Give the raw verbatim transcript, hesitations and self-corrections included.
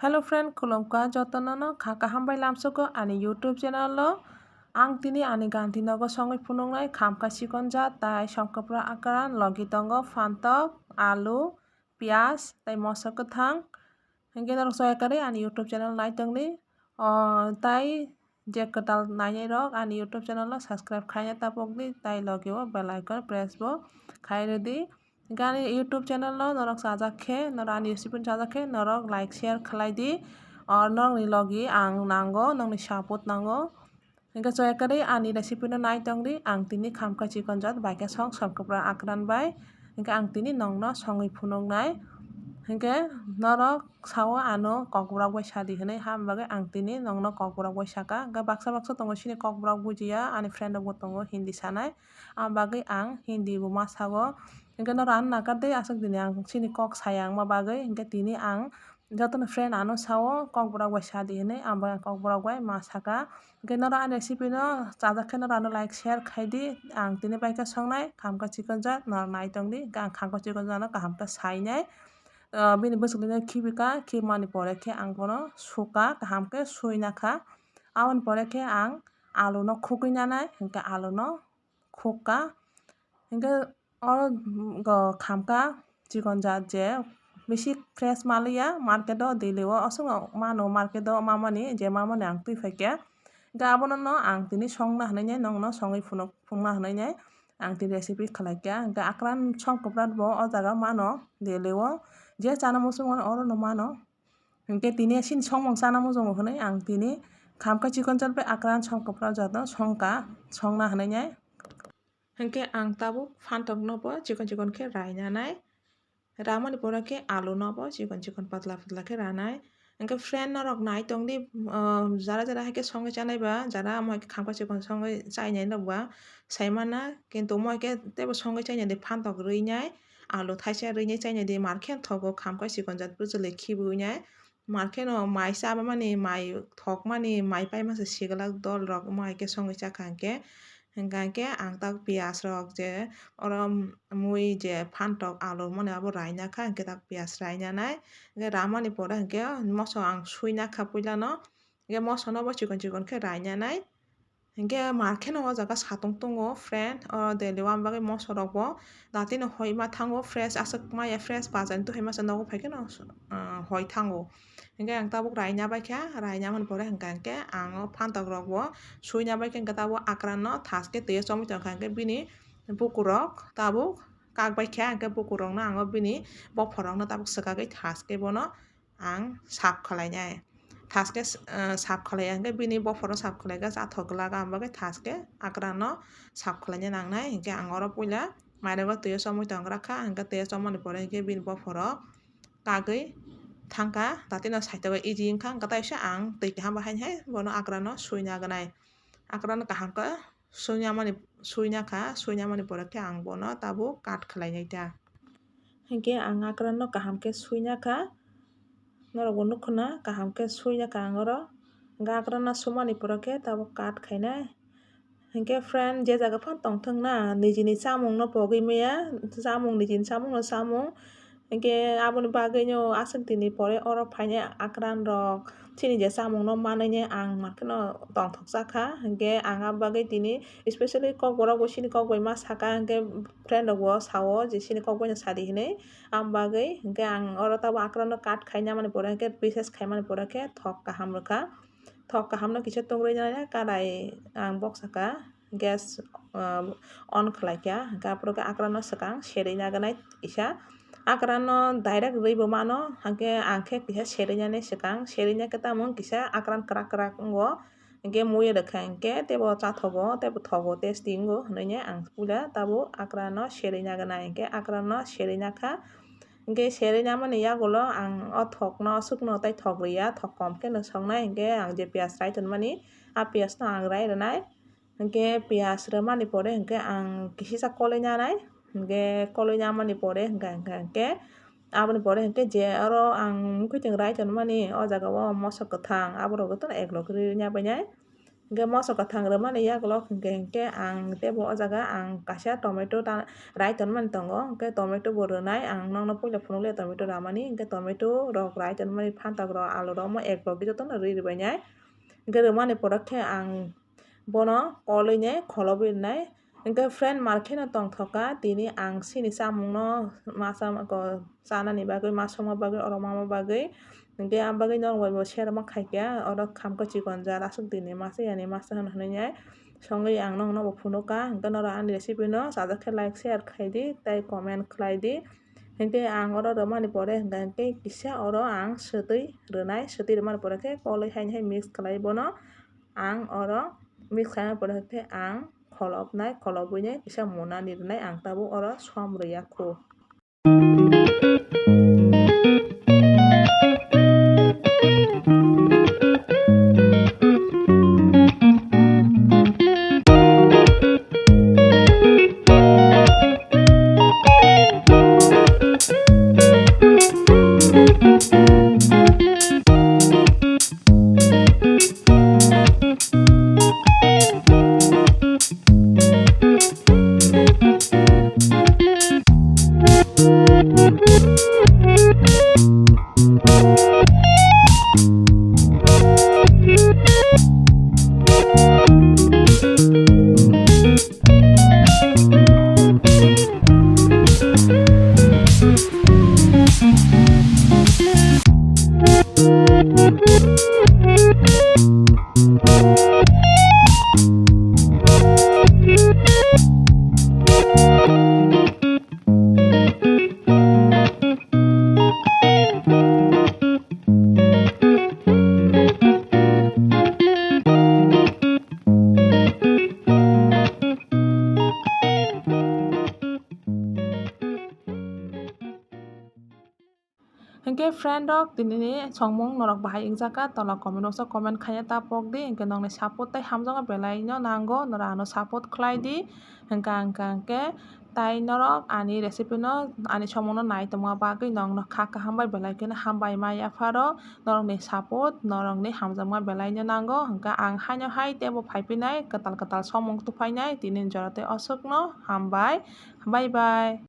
Hello friend, khulumkha jotono no kha kaham bai lamsugo ani YouTube channel o. Ang tini ani ganti nogo songwi phunuknai khamkha chikonjat tai songkopra akran logi tongo phantok, alu, piyaj tai moso kwthang. Hinkhe norok soya kwrwi ani YouTube channel nai tongdi. O, tai je kwtal nainai rok ani YouTube channel no subscribe khaina tapokdi tai logi o bell icon press bo khai rwdi. Hinkhe ani YouTube channel no norok chajak khe, norok ani recipe no chajak khe norok like share khlai di. Or norokni logi ang nango, nokni support nango. Hinkhe soya kwrwi ani recipe no nai tongdi, ang tini khamkha chikonjat bai khe song songkopra akran bai. Hinkhe ang tini nokno songwi phunuknai. Hinkhe norok sao ano kokborok bai sadi hinwi, ham bagwi ang tini nokno kokborok bai saka. Hinkhe baksa baksa tongo chini kokborok bujiya, ani friend rok bo tongo Hindi sanai. Am bagwi ang Hindi bo ma sago. Hinkhe norok ano nakar de, aswk dini ang chini kok saya wngma bagwi. Hinkhe tini ang jotono friend ano sao kokborok bai sadi hinwi, ang bai kokborok bai ma saka. Hinkhe norok ani recipe no chajak khe norok ano like share khai di. Ang tini bai khe songnai khamkha chikonjat norok nai tongdi. Hinkhe ang khamkha chikonjat no kaham khe sainai. Ah, bini bwswk no khibika, khibmani pore khe ang bono suka, kaham khe suina kha. Aboni pore khe ang alu no khugwi nanai, hinkhe alu no khukka. Hinkhe oro, mm, go khamkha chikonjat je bisi fresh maliya market o daily o, aswk no mano market o mamani je mamani ang twi phaikha. Hinkhe abono no ang tini songna hinwi nai nokno songwi phunuk phunukna hinwi nai ang tini recipe khlaikha. Hinkhe akran songkopra bo o jaga mano daily o, je chana muchung mano oro no mano. Hinkhe tini chini songmung chana muchungo hinwi ang tini khamkha chikonjat bai akran songkopra jatno songkha, songna hinwi nai. Hinkhe ang tabuk phantok no bo chikon chikon khe raina nai. Ramani pore khe alu no bo chikon chikon patla patla khe ranai. Hinkhe friend norok nai tongdi, ah, jara jara hai khe songwi chanai ba, jara omo hai khe khamkha chikon songwi chainai rok ba saimana, kintu omo hai khe teibo songwi chainai de phantok rwi nai. Alu thaisa rwinai chainai di, mar khe thogo khamkha chikonjat bwchwlwi khibwi nai. Mar khe no mai chabamani, mai thokmani, mai paima se siglak dol rok omo hai khe songwi chakha hinkhe. Hinkha hinkhe ang tak piyaj rok je oro mui je phantok alu mani abo raina kha hinkhe tak piyaj raina nai. Hinkhe ramani pore hinkhe moso ang suina kha puila no. Hinkhe moso no bo chikon chikon khe raina nai. Hinkhe mar kheno o jaga satung tongo friend, o daily o ang bagwi moso rok bo datino hoima thango fresh, aswk maya fresh bazar ni twi hoima se nogo phai kheno, ah, hoi thango. Hinkhe ang tabuk raina baikha, raina mani pore hinkha hinkhe ang o phantok rok bo suina baikha, hinkhe tabuk akran no thaske twi o chomwi tongkha, hinkhe bini bukur rok tabuk kak baikha, hinkhe bukur rok no ang o bini bophor rok no tabuk swkagwi thaske bono ang sap khlainai. Thaske, eh, sap khlaiya hinkhe bini bophoro sap khlaikha, chathok glak, ang bagwi thaske akrano sap khlaina nangnai. Hinkhe ang oro puila mairungo twi o chomwi tongra kha, hinkhe twi o chomani pore hinkhe bini bophoro kagwi thangkha, datino saitogwi iji wngkha, hinkhe taisa ang twi kaham bahai hai bono akrano suina gwnai. Akrano kaham khe suinamani, suina kha, suinamani pore khe ang bono tabuk cut khlainai ta. Hinkhe ang akrano kaham khe suina kha, norok bo nukho na, kaham khe suina kha ang oro. Hinkhe akrano sumani pore khe tabuk cut khainai. Hinkhe friend, je jaga phano tongthok na, nijini chamung no pogwi maya, chamung nijini chamung no chamung. Hinkhe aboni bagwino aswk dini pore oro phainai akran rok chini je chamung no manwi nai ang makheno tongthok jakha. Hinkhe ang abagwi tini specially kokborok bo chini kok bai ma saka, hinkhe friend rok bo sao je chini kok bai no sadi hinwi. Ang bagwi hinkhe ang oro tabuk akran no cut khaina mani pore hinkhe pieces khaimani pore khe thok kaham rwkha. Thok kaham no kisa tungwi nai karai ang bok saka. Gas, ah, on khlai kha, hinkhe aphuru khe akrano swkang serwi nagnai kisa. Akrano direct rwi bo mano, hinkhe ang khe kisa serwi nani swkang, serwi na khe tamo kisa akran kwrak kwrak wngo, hinkhe mui rwkha hinkhe teibo chathogo, teibo thogo, tasty wngo hinwi ang puila tabuk akrano serwi nagnai, hinkhe akrano serwi nakha. Hinkhe serwi namani yagulo ang o thokno, aswkno tei thok rwya, thok kom kheno songnai, hinkhe ang je piyaj rai tonmani, a piyajno ang rai rwnai. Hinkhe piyaj rwmani pore hinkhe ang kisisa koloi nanai. Hinkhe koloi namani pore hinkhe, hinkhe, hinkhe aboni pore hinkhe je oro ang muikwthwng rai tonmani o jaga o moso kwthang aborok jotono eklog rwi rwna bainai. Hwnkhe moso kwthang rwmani yagulo hwnkhe, hwnkhe ang teibo o jaga ang kaisa tomato ta-, rai tonmani tongo. Hwnkhe tomato bo rwnai, ang nokno puila phunukliya tomato ramani. Hwnkhe tomato rok rai tonmani, phantok rok, alu rok omo ek logi jotono rwi rwbainai. Hwnkhe rwmani pore khe ang bono kolwi nai kholobwi rwnai. Hwnkhe friend, mar kheno tongthoka, tini ang chini chamungno ma cha-, ko-, chanani bagwi, ma songma bagwi, oro mama bagwi. Hwnkhe ang bagwi norok bai bo share ma khaikha, oro khamkha chikon ja, aswk dini ma cha yani ma cha hwn hwnwi nai songwi ang nokno bo phunukha. Hwnkhe norok ani recipe no chajak khe like, share khaidi, tei comment khlaidi. Hwnkhe ang oro rwmani pore hwnkhe kisa oro ang swtwi rwnai, swtwi rwmani pore khe kolwi haini hai mix khlai bono. Ang oro mix khaina pore khe ang kholopnai, kholobwi nai kisa munani rwnai, ang tabuk oro som rwya khu. Hwnkhe friend rok, tinini songmung norok bahai wngjakha, tola comment box o comment khaina ta pokdi, hwnkhe nokni support tei hamjakma belai no nango, norok ano support khlaidi, hwnkha hwnkha hwnkhe tai norok ani recipe no, ani songmung no nai tongma bagwi nokno kha kaham bai belai kheno hambai ma yapharo, norokni support, norokni hamjakma belai no nango, hwnkha ang haino hai teibo phai phinai, kwtal kwtal songmung tuphainai, tini jora tei aswkno hambai, bye bye.